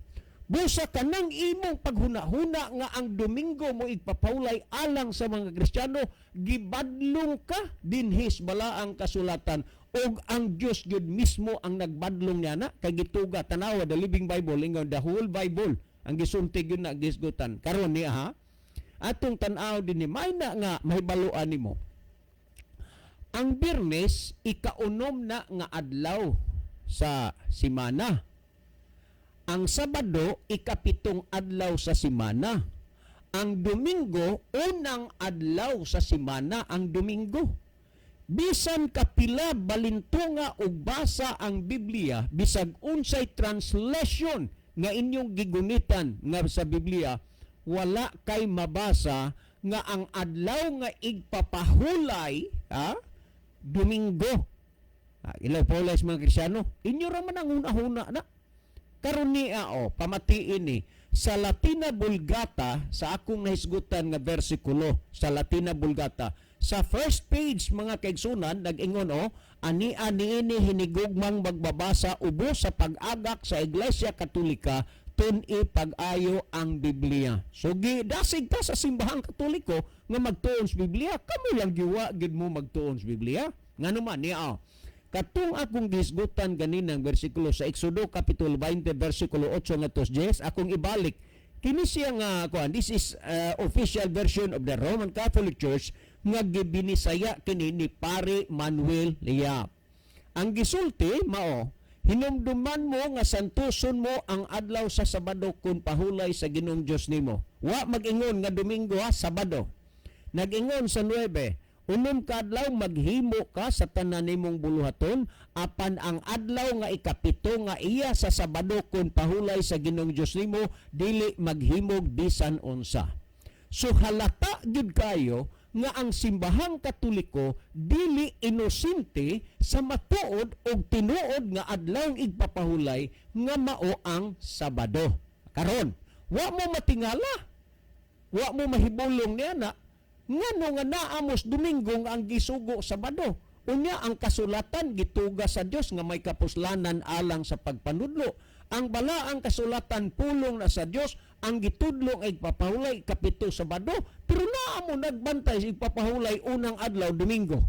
Busa kanang imong paghuna-huna nga ang Domingo mo igpapahulay alang sa mga Kristiyano, gibadlong ka dinhis balaang kasulatan, og ang Dios gyud mismo ang nagbadlong niya na kay gituga. Tanawa the Living Bible, ingon the whole Bible ang gisulti gyud na gisgutan. Karon niya ha, atong tan-aw dinhi, may na nga mahibaluan nimo. Ang Biyernes, 6 na nga adlaw sa simana. Ang Sabado, 7 adlaw sa simana. Ang Domingo, unang adlaw sa simana ang Domingo. Bisan kapila balintunga og basa ang Biblia, bisag unsay translation nga inyong gigunitan nga sa Biblia, wala kay mabasa nga ang adlaw nga igpapahulay, ha, Domingo. Ha, ilaw pahulay sa mga Kristiyano. Inyo ra man ang huna-huna na. Karon niya o, pamatiin ni sa Latina Vulgata, sa akong nahisgutan nga bersikulo sa Latina Vulgata sa first page, mga kaigsunan, nag-ingon o, ani ani ini hinigugmang magbabasa, ubos sa pag-agak sa Iglesia Katolika, tun-i pag-ayo ang Biblia. So gidasig ta sa simbahang Katoliko nga magtuon sa Biblia, kamo lang giwa gid mo magtuon sa Biblia. Ngano man niya o. Katong akong gisgutan ganinang bersikulo sa Exodo kapitulo 20 bersikulo 8 ngadto 10, akong ibalik. Kini siya nga kuan, this is official version of the Roman Catholic Church nga gibinisaya kini ni Pare Manuel Liap. Ang gisulti mao, hinumduman mo nga santuson mo ang adlaw sa Sabado kun pahulay sa Ginoong Dios nimo. Wa mag-ingon nga Domingo ha, Sabado. Nag-ingon sa 9, 6 ka adlaw maghimo ka sa tanan nimong buluhaton, apan ang adlaw nga 7 nga iya sa Sabado kun pahulay sa Ginoong Dios nimo, dili maghimog bisan unsa. So halata gyud kayo nga ang simbahang Katoliko dili inosente sa matuod og tinuod nga adlaw igpapahulay nga mao ang Sabado. Karon, wa mo matingala, wa mo mahibulong niya na ngano nga naamos Domingo nga ang gisugo Sabado. Unya ang kasulatan gituga sa Dios nga may kapuslanan alang sa pagpanudlo. Ang balaang kasulatan pulong na sa Dios, ang gitudlo nga igpapahulay 7 Sabado, pero naa mo nagbantay sa igpapahulay unang adlaw Domingo.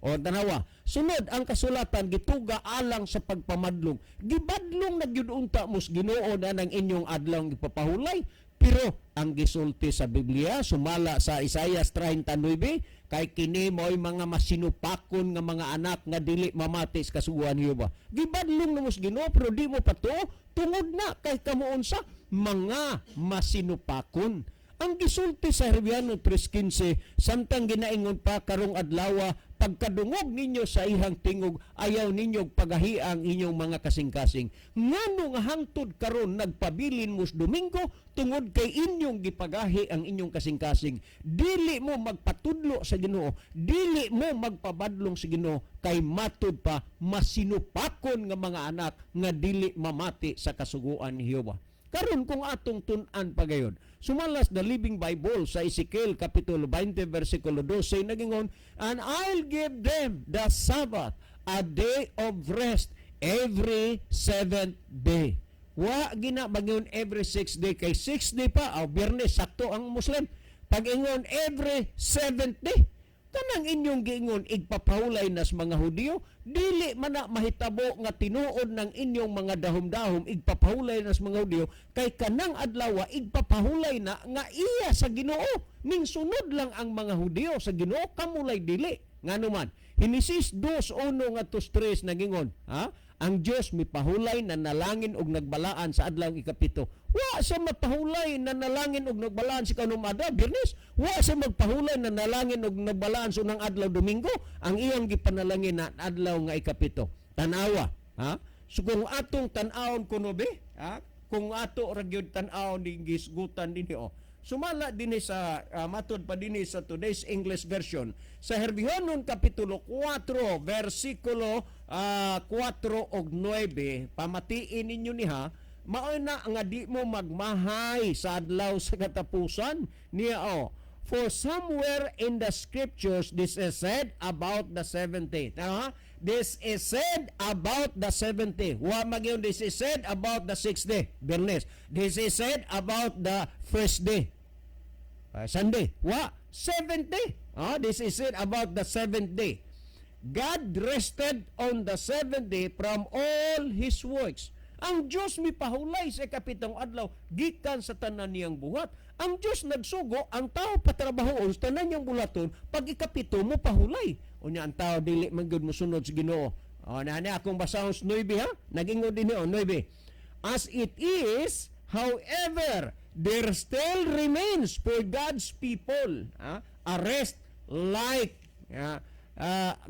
O tanawa, sunod ang kasulatan gituga alang sa pagpamadlong. Gibadlong na gyud unta mos Ginoo na ng inyong adlaw igpapahulay. Pero ang gisulti sa Biblia sumala sa Isaias 39, kay kini mo'y mga masinupakon nga mga anak nga dili mamati sa kasuguan ni Jehova. Gibadlong na mos Ginoo pero di mo patuo tungod na kay kamo unsa Mga masinupakon. Ang gisulti sa Herbiano 3:15, samtang ginaingon pa "karong adlawa, pagkadungog ninyo sa ihang tingog, ayaw ninyo pagahi ang inyong mga kasing-kasing." Ngano nga hangtod karon nagpabilin mo sa Domingo? Tungod kay inyong gipagahi ang inyong kasing-kasing. Dili mo magpatudlo sa Ginoo, dili mo magpabadlong sa Ginoo, kay matud pa masinupakon nga mga anak nga dili mamati sa kasuguan ni Jehova. Karon, kung atong tun-an pagayon, sumalas the Living Bible sa Ezekiel kapitulo 20 versikulo 12, nagingon, "And I'll give them the Sabbath, a day of rest every seventh day." Wa gina magingon every sixth day, kay sixth day pa aw Biyernes, sakto ang Muslim. Pag ingon every seventh day, kanang inyong giingon igpapahulay nas mga Hudiyo, dili man na mahitabo nga tinuod ng inyong mga dahom-dahom igpapahulay nas mga Hudiyo, kay kanang adlaw igpapahulay na nga iya sa Ginoo. Ning sunod lang ang mga Hudiyo sa Ginoo, kamulay dili. Ngano man Henesis 2:1 ngadto 3 nagingon, ha, ang Dios mipahulay na nalangin og nagbalaan sa adlaw ikapito. Wa siya mapahulay na nalangin og nagbalaan sa kaunom adlaw, Biyernes. Wa siya magpahulay na nalangin og nagbalaan sa unang adlaw, Domingo. Ang iyang gipanalangin na adlaw nga ikapito. Tanawa, ha? So kung atong tan-awon kuno be, ha? Kung ato ra gyud tan-awon din gisgutan dinhi, oh. Sumala dinhi sa matod pa dinhi sa Today's English Version sa Herbihanon kapitulo 4 versikulo 4 og 9, pamatiin ninyo niha, mao na nga di mo magmahay sa adlaw sa katapusan niya, oh. "For somewhere in the scriptures this is said about the seventh day." Tama? This is said about the seventh day. Wa magyud this is said about the sixth day, Biyernes. This is said about the first day, Sunday. Wa. Seventh day. This is said about the seventh day. "God rested on the seventh day from all His works." Ang Diyos mipahulay sa ikapitong adlaw gikan sa tanan niyang buhat. Ang Diyos nagsugo ang tao patrabahoon sa tanan niyang bulaton, pag ikapito mo pahulay. Unya ang tao dili man gyud mosunod sa Ginoo. O na na akong basahon sa 9, ha. Nagingon din, oh, 9. "As it is, however, there still remains for God's people, ha, a rest like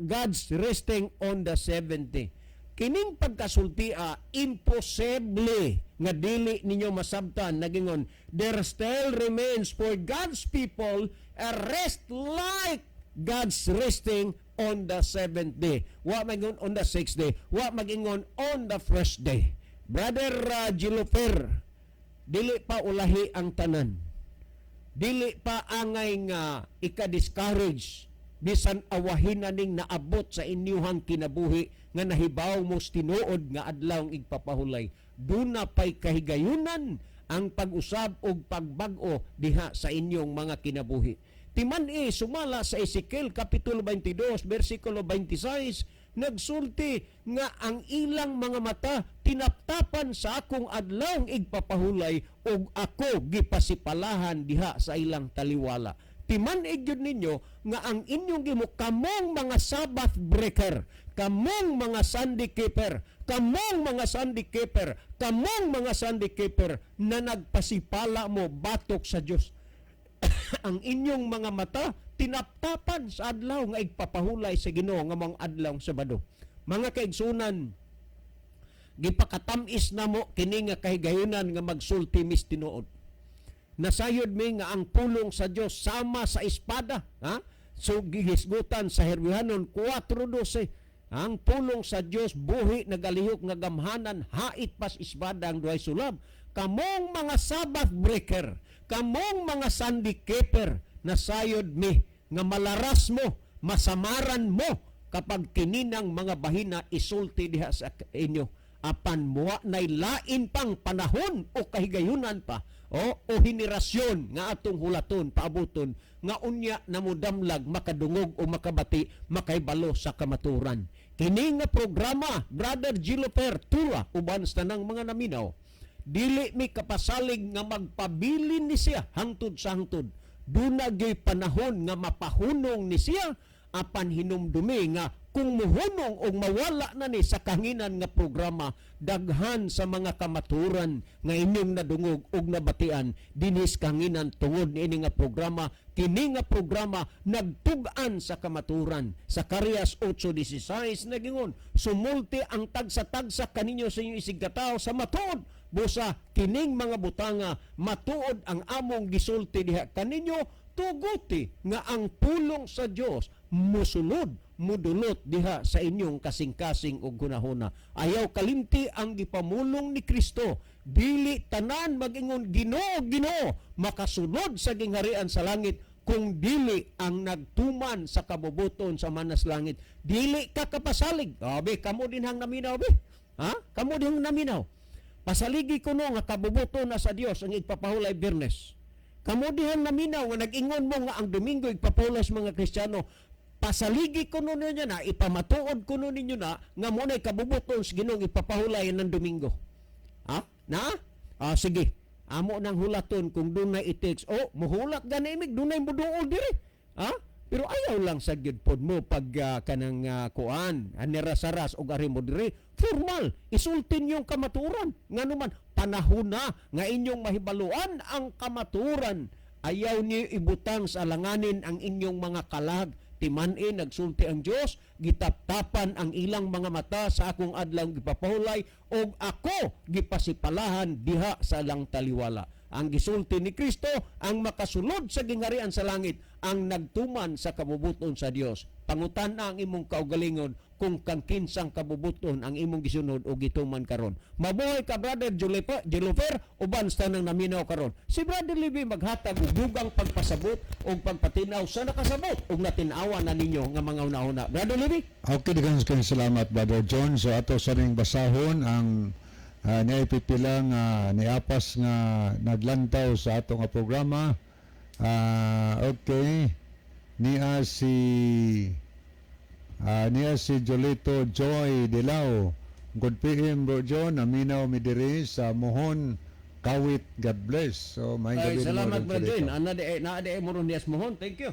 God's resting on the seventh day." Kining pagkasulti, imposible nga dili ninyo masabtan. Nagingon, "There still remains for God's people a rest like God's resting on the seventh day." Wa magingon on the sixth day. Wa magingon on the first day. Brother Gilofer, dili pa ulahi ang tanan. Dili pa angay nga ika-discourage bisan awahin na ning naabot sa inyuhang kinabuhi nga nahibaw mo sa tinuod nga adlaw ang igpapahulay. Duna pa'y kahigayunan ang pag-usab og pagbag-o diha sa inyong mga kinabuhi. Timan-i sumala sa Ezekiel kapitulo 22 versikulo 26, nagsulti nga ang ilang mga mata tinaptapan sa akong adlaw igpapahulay ug ako gipasipalahan diha sa ilang taliwala. Timan-i gyud ninyo nga ang inyong gimo, kamong mga Sabbath breaker, kamong mga Sunday keeper, kamong mga Sunday keeper, kamong mga Sunday keeper na nagpasipala mo batok sa Dios, ang inyong mga mata tinaptapan sa adlaw nga igpapahulay sa Ginoo nga mga adlaw Sabado. Mga kaigsunan, gipakatamis namo kini nga kahigayunan nga magsulti mis tinuod. Nasayod mi nga ang pulong sa Dios sama sa espada, ha? So gihisgutan sa Herbihanon 4:12, ang pulong sa Dios buhi, nagalihok nga gamhanan, hait pas espada ang duhay sulab. Kamong mga Sabbath breaker, kamong mga Sunday keeper, nasayod mi nga malaras mo, masamaran mo kapag kininang mga bahina isulti diha sa inyo, apan muwa nay lain pang panahon o kahigayunan pa o henerasyon nga atong hulaton paabuton nga unya namudamlag makadungog o makabati, makaibalo sa kamaturan. Kini nga programa, Brother Gilofer Tura, uban sa tanang mga naminaw, dili mi kapasalig nga magpabilin ni siya hangtod sa hangtod. Duna gyoy panahon nga mapahunong ni siya. Apan hinumdumi nga kung muhunong o mawala na ni sa kahanginan nga programa, daghan sa mga kamaturan nga inyong nadungog ug nabatian dinhi sa kahanginan tungod niini nga programa. Kini nga programa nagtug-an sa kamaturan. Zacarias 8:16 nagingon, "Sumulti ang tagsa-tagsa kaninyo sa inyong isigkatawo sa matuod, busa kining mga butanga matuod ang among gisulti diha kaninyo." Tuguti nga ang pulong sa Dios musulod, mudulot diha sa inyong kasing-kasing ug hunahuna. Ayaw kalimti ang gipamulong ni Kristo, "Dili tanan magingon, 'Ginoo, Ginoo,' makasulod sa gingharian sa langit, kung dili ang nagtuman sa kabubuton sa manas langit." Dili ka kapasalig. Abi, kamo din hang naminaw, be. Ha? Kamo din hang naminaw. Pasaligi kuno nga kabubuton na sa Dios ang igpapahulay Biyernes. Kamo dihang naminaw nga nag-ingon mo nga ang Domingo igpapahulay sa mga Kristiyano. Pasaligi kuno ninyo na, ipamatuod kuno ninyo na nga mo na'y kabubuton sa Ginoo ipapahulay ng Domingo. Ha? Na? Ah, sige. Amo nang hulaton kung dunay i-text. Oh, muhulat gani imig, dunay muduol diri. Ha? Pero ayaw lang sa gyud pod mo pag kanang kuan, anirasaras og ari mo diri. Formal, isultin yung kamaturan. Ngano man panahon na nga inyong mahibaluan ang kamaturan. Ayaw niyo ibutang sa alanganin ang inyong mga kalag. Timan-in nagsulti ang Dios, gitaptapan ang ilang mga mata sa akong adlaw gipapahulay og ako gipasipalahan diha sa ilang taliwala. Ang gisulti ni Kristo, ang makasulod sa gingharian sa langit ang nagtuman sa kabubuton sa Dios. Pangutan ang imong kaugalingon kung kang kinsang kabubuton ang imong gisunod o gituman karon. Mabuhay ka, Brother Julifer, Julifer, uban sa nang naminaw karon. Si Brother Libby maghatag og dugang pagpasabot o pagpatinaw sa nakasabot ug natin-awa na ninyo nga mga una-una. Brother Libby? Okay, daghang kayong salamat, Brother John. So ato sa ring basahon ang niay pipila nga niapas nga naglantaw sa ato nga programa. Okay. Niya si Jolito Joy Dilao. Good PM, Bro John. Naminaw mi diri sa Mohon, Kawit. God bless. So may Ay, gabi nimo, salamat, Don Brother Jolito. John. Ana di naa di mo ron diyas Mohon. Thank you.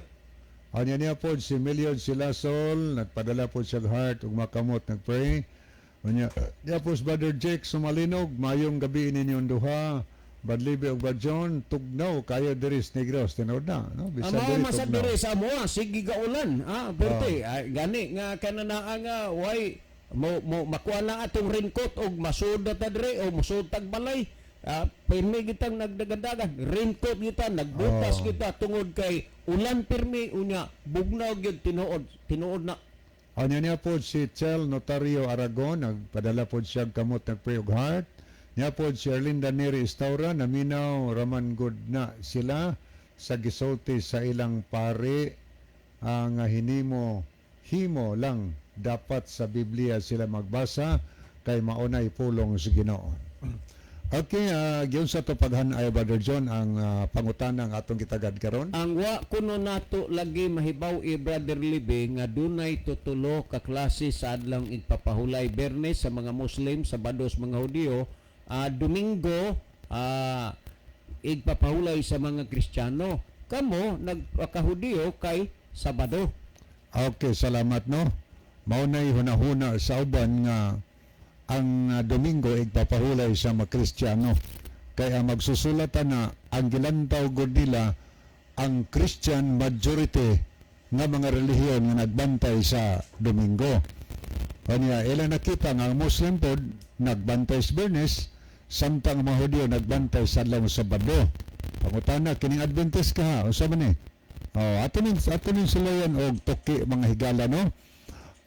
Anya niya po si Million Silasol, nagpadala po siya og heart ug makamot nagpray. Unya niya po si Brother Jake Sumalinog, mayong gabi ninyong duha. Brad Libby ug Brad John, tugnaw kayo diri sa Negros, tinuod na, no? Bisan Amo diri masad tugnaw. diri sa amoa sige gaulan. Ah, perte. Ay, gani nga kananaa nga way mo mo makuha lang atong raincoat og masud na ta diri o musud tag balay. Ah, pirmi gitang nagdagadagan, raincoat kita, nagbutas kita tungod kay ulan pirmi, unya bugnaw gyud tinuod, tinuod na. Anya niya po si Chel Notario Aragon, nagpadala po siya og kamot nagpray og heart. Niya po si Erlinda Neri Estaura, naminaw raman good na sila sa gisulti sa ilang pare ang hinimo himo lang dapat sa Biblia sila magbasa kay maunay pulong sa Ginoo. Okay, giunsa to paghan-ay, Brother John, ang pangutana ang atong gitagad karon? Ang wa kuno nato lagi mahibaw i Brother Libe nga dunay tutulo ka klase sa adlawng igpapahulay: Biyernes sa mga Muslim, Sabado sa mga Hudiyo, Domingo igpapahulay sa mga Kristiyano. Kamo nagpakahudiyo kay Sabado. Okay, salamat, no. Mao nay hunahuna sa uban nga ang Domingo igpapahulay sa mga Kristiyano. Kaya magsusulatan na ang gilantaw gud nila ang Christian majority nga mga relihiyon nga nagbantay sa Domingo. Kanya ila nakita nga ang Muslim pod nagbantay sa Biyernes, samtang ang mga Hudyo nagbantay sa adlaw Sabado. Pangutana kining Adventist ka ha, unsa man ni? Oh, ato ning sulayan og tuki, mga higala, no.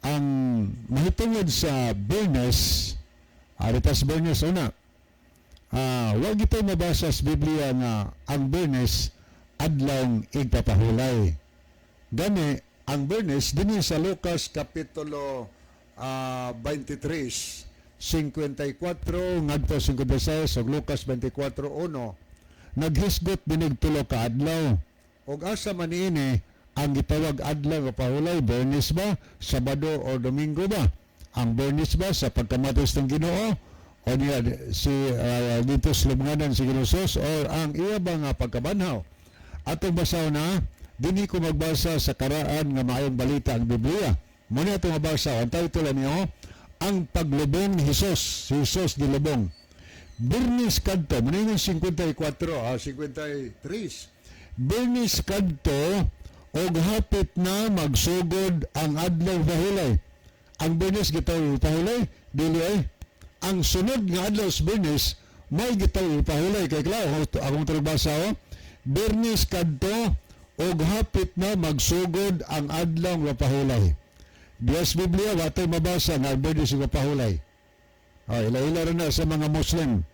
Ang mahitungod sa Biyernes, aritas Biyernes una. Wa gitay mabasa sa Biblia nga ang Biyernes adlawng igpapahulay. Gani ang Biyernes dinhi sa Lucas kapitulo 23 54 ngadto 56 ug Lucas 24:1, naghisgot dinig tulo ka adlaw. Ug asa man niini ang gitawag adlaw nga pahulay? Biyernes ba, Sabado o Domingo ba? Ang Biyernes ba sa pagkamatay ng Ginoo o niya si dito sa lubnganan si Ginoo Jesus or ang iya ba nga pagkabanhaw? Atong basahon na. Dinhi ko magbasa sa karaan nga maayong balita, ang Biblia. Muna ito mabasa. Ang title niyo, "Ang Paglubong ni Jesus." Si Jesus gilubong. Birnis kadto, muna yung 54, 53. Birnis kadto, og hapit na magsugod ang adlaw pahulay. Ang Birnis gitawag pahulay, dili ay. Ang sunod nga adlaw sa Birnis, may gitawag pahulay. Kay klaro, akong basa oh. Birnis kadto, og hapit na magsugod ang adlaw nga pahulay. Diya sa Biblia, wa tay mabasa nga ang Birnis nga pahulay. Oh, ila-ila rin na sa mga Muslim.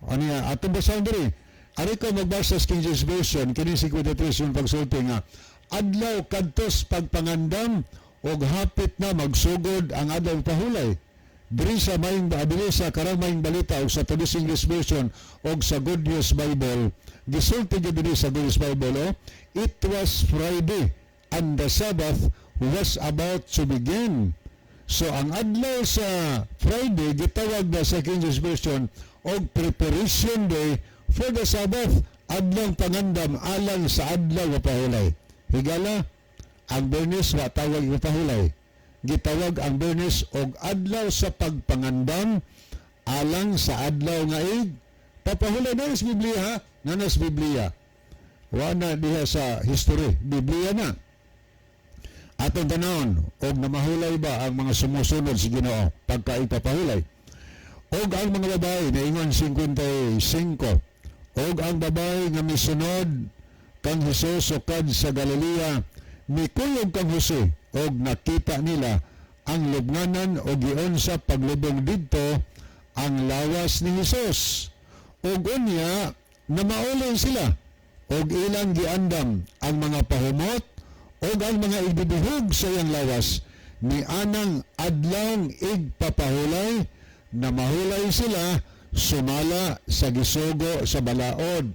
Ano nga, atong basahan diri. Ari ko magbasa sa King James Version, kini 53 yung pagsulti nga, adlaw kadtos pagpangandam og hapit na magsugod ang adlaw pahulay. Diri sa maayong diri sa karang maayong balita og sa Today's English Version og sa Good News Bible, gisulti gyud diri sa Good News Bible, oh, "It was Friday and the Sabbath was about to begin." So ang adlaw sa Friday gitawag na sa King James Version og preparation day for the Sabbath, adlaw pangandam alang sa adlaw nga pahulay. Higala, ang Bernis wa tawag nga pahulay. Gitawag ang Bernis og adlaw sa pagpangandam alang sa adlaw nga ig papahulay na sa Biblia ha, na sa Biblia. Wa na diha sa history, Biblia na. Atong tanawon, og namahulay ba ang mga sumusunod sa Ginoo pagka ipapahulay? Og ang mga babae, naingon 55, og ang babae nga misunod kang Jesus sukad sa Galilea, mikuyog kang Jose, og nakita nila ang lubnganan og giunsa paglubong didto ang lawas ni Jesus. Og unya, namauli sila, og ilang giandam ang mga pahumot og ang mga ibibihog sa iyang lawas ni anang adlawng igpapahulay na mahulay sila sumala sa gisugo sa balaod.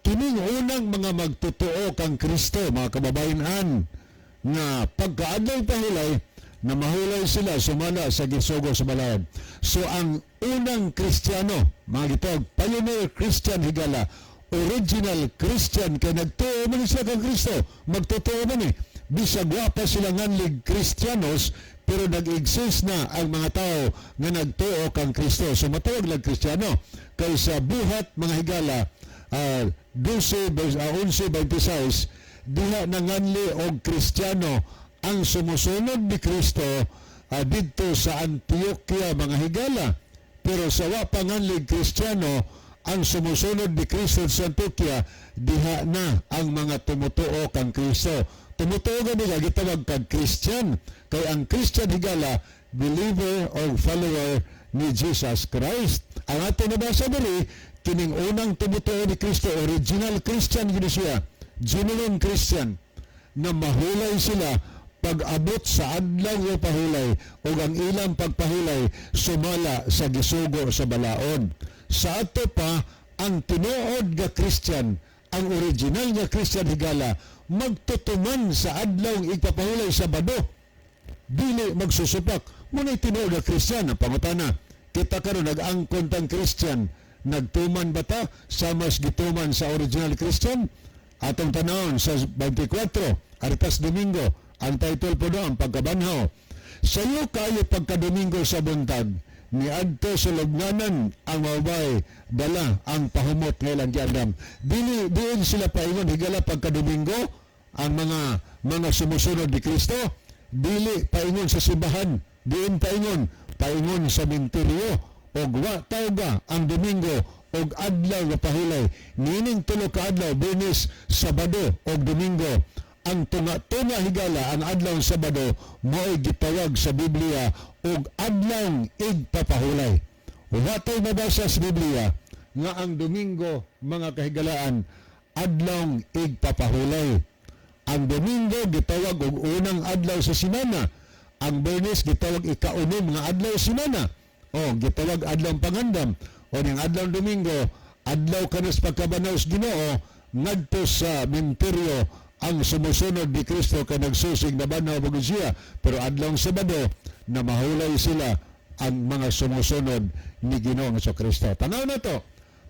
Kining unang mga magtotoo kang Kristo, mga kababayan, nga pagkaadlaw pahulay na mahulay sila sumala sa gisugo sa balaod. So ang unang Kristiyano, mga gitawag, pioneer Christian higala, original Christian, kay nagtuo man sila kang Kristo, magtotoo man eh. Bisag wa pa sila nganlig Kristiyanos, pero nag-exist na ang mga tao nga nagtuo kang Kristo. So matawag lang Kristiyano. Kay sa Buhat, mga higala, 12, verse, 11:26, diha nanganli og Kristiyano ang sumusunod ni Kristo didto sa Antioquia, mga higala. Pero sa wa pa nganlig Kristiyano ang sumusunod ni Kristo sa Antioquia, diha na ang mga tumutuo kang Kristo. Tumutuo gani ka, gitawag kag Christian. Kay ang Christian higala, believer or follower ni Jesus Christ. Ang ato nabasa diri, kining unang tumutuo ni Kristo, original Christian gini siya, genuine Christian, na mahulay sila pag-abot sa adlaw nga pahulay o ang ilang pagpahulay sumala sa gisugo sa balaod. Sa ato pa, ang tinuod nga Christian, ang original nga Christian higala, magtutuman sa adlaw igpapahulay sa Sabado. Dili magsusupak. Muna'y tinuod nga Christian, ang pangutana. Kita karon nag-angkon tang Christian, nagtuman ba ta sa mas gituman sa original Christian? Atong tanawon sa 24, Artas Domingo, ang title po doon, "Pagkabanhaw." Sayo kayo pagka-Domingo sa buntag, niadto sa lubnganan ang mabay, dala ang pahumot nga ilang giandam. Dili diin sila paingon higala pagka-Domingo, ang mga sumusunod ni Kristo, dili paingon sa simbahan, diin paingon, paingon sa minteryo, og wa tawga ang Domingo og adlaw nga pahulay. Niining tulo ka adlaw, Biyernes, Sabado og Domingo, ang tunga-tunga higala, ang adlaw Sabado mo'y gitawag sa Biblia og adlaw igpapahulay. Wa tay mabasa sa Biblia nga ang Domingo, mga kahigalaan, adlaw igpapahulay. Ang Domingo gitawag og unang adlaw sa semana. Ang Biyernes gitawag ikaunom nga adlaw sa semana. O gitawag adlaw pangandam. O ning adlaw Domingo, adlaw kanos pagkabanhaw sa Ginoo ngadto sa minteryo ang sumusunod ni Kristo kay nagsusig na banhaw mo siya. Pero adlaw Sabado na mahulay sila ang mga sumusunod ni Ginoong Kristo. Tanaw na to.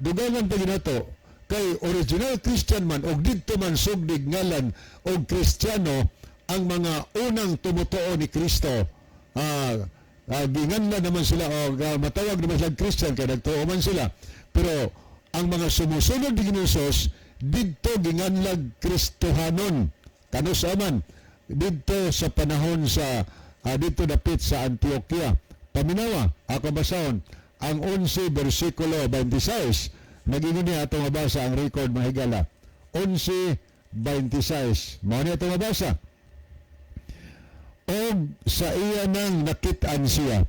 Dugangan pa ginato. Kay original Christian man og didto man sugdig ngalan og Kristiyano ang mga unang tumutuo ni Kristo. Ginganlan naman sila o matawag naman sila Christian kay nagtuo man sila. Pero ang mga sumusunod ni Hesus didto ginganlag Kristohanon. Kanus man didto sa panahon sa didto dapit sa Antioquia. Paminawa, ako basahon ang 11 versikulo 26. Naging niya atong mabasa ang record, mga higala. 11:26. Mao ni atong mabasa. Og sa iya nang nakit-an siya,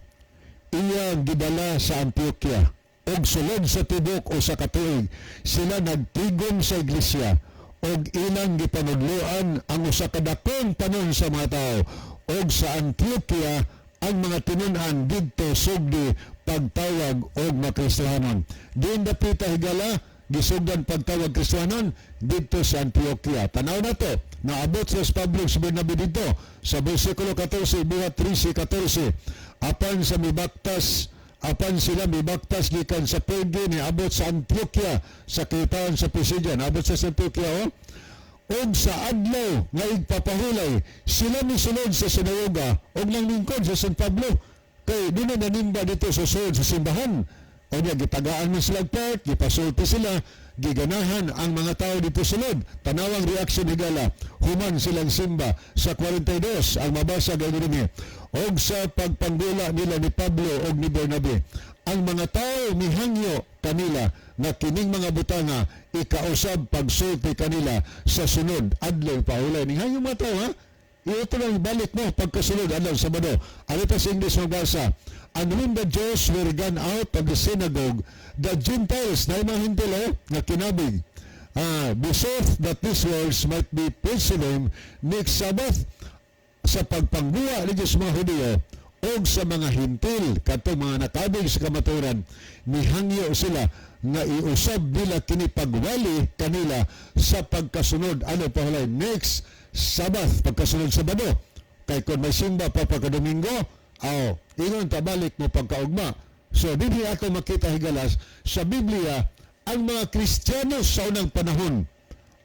iyang gidala sa Antioquia. Og sulod sa tibok 1 ka tuig, sila nagtigom sa iglesia og ilang gipanudloan ang usa ka dakong tanon sa mga tao. Og sa Antioquia ang mga tinun-an didto sugdi pagtawag og makristohanon. Diin dapita, higala, gisugdan pagtawag Kristohanon? Didto sa Antioquia. Tanaw na to, naabot sa Pablo sa Bernabe dito sa versikulo 14, Buhat 13:14. Apan sila mibaktas gikan sa Perge, niabot sa Antioquia sa kitaan sa Pisidia. Naabot sa Antioquia, oh. Og sa adlaw nga igpapahulay, sila misulod sa sinagoga og nanglingkod sa San Pablo, kay di na nanimba dito sa sulod sa simbahan. O niya, gitagaan man sila og part, gipasulti sila, giganahan ang mga tao dito sulod. Tanawang reaction, higala, human silang simba. Sa 42, ang mabasa gay dinhi: Og sa pagpanggula nila ni Pablo og ni Bernabe, ang mga tao mihangyo kanila nga kining mga butanga ikausab pagsulti kanila sa sunod adlaw pahulay. Nihangyo mga tao, ha. Ito lang balik mo pagkasunod adlaw Sabado. Ano pa sa English magbasa? And when the Jews were gone out of the synagogue, the Gentiles, na mga Hentil, oh, nga kinabig, besought that these words might be preached to them next Sabbath. Sa pagpangbuwa ni Diyos mga Hudiyo og sa mga Hintil, kadtong mga nakabig sa kamaturan, mihangyo sila nga iusab nila kini pagwali kanila sa pagkasunod ano pahulay, next Sabbath, pagkasunod Sabado. Kay kung may simba pa pagka Domingo, aw ingon tabalik mo pagkaugma. So dinhi ako makita, higalas, sa Biblia ang mga Kristiyano sa unang panahon,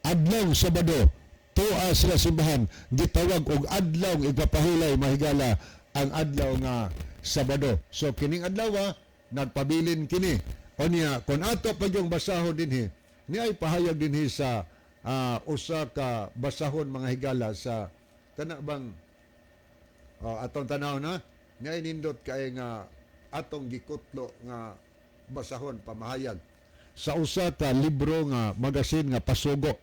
adlaw Sabado tuwa sila simbahan. Gitawag og adlaw igpapahulay, mahigala, ang adlaw nga Sabado. So kining adlaw nagpabilin kini. Unya kon ato pa yung basahon dinhi, ni ay pahayag dinhi sa usa ka basahon, mga higala, sa kana bang atong tanaw na ni ay nindot kay nga atong gikutlo nga basahon, pamahayag sa usa ka libro nga magasin nga Pasugo,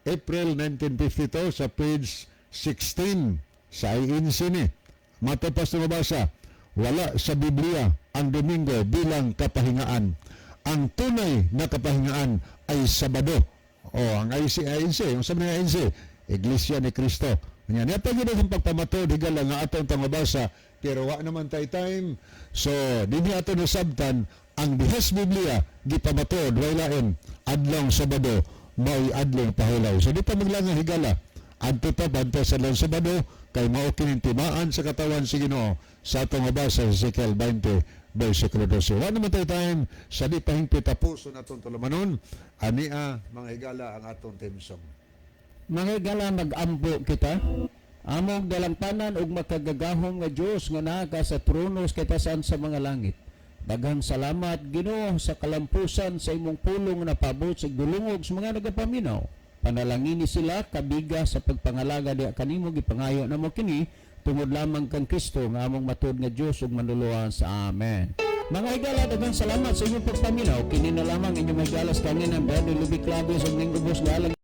April 1952, sa page 16 sa INC ni. Matapas na mabasa: Wala sa Biblia ang Domingo bilang kapahingaan. Ang tunay na kapahingaan ay Sabado. O, ang IC, INC, yung sabi ng INC, Iglesia ni Cristo. Yan, yan pag ang pagpamatod, higala, nga atong pangabasa, pero wa naman tay time. So, dinhi ato nasabtan, ang dihas Biblia, gipamatod, way lain, adlong Sabado, mao'y adlong pahulay. So, di pa maglangang, higala. Adto ta bantay sa adlong Sabado, kay mao kining timaan sa katawan si Ginoo sa atong mabasa sa Ezekiel 20 versikulo 12. Wa naman tayo time sa di pahingpit tapuson atong tulumanon. Ania, mga higala, ang atong theme song. Mga higala, mag-ampo kita. Among dalampanan ug makagagahom nga Dios nga naa ka sa trono sa katasan sa mga langit. Daghang salamat, Ginoo, sa kalampusan sa imong pulong nga napabot sa dulungog sa mga nagapaminaw. Panalangini sila kabiga sa pagpangalaga diha kanimo. Gipangayo namo kini tungod lamang kang Kristo nga among matuod nga Dios ug Manluluwas. Amen. Mga higala, daghang salamat sa inyong pagpaminaw. Kini na lamang inyong mga higala sa kanginan, Brother Lubi Clavius ug ning ubos galang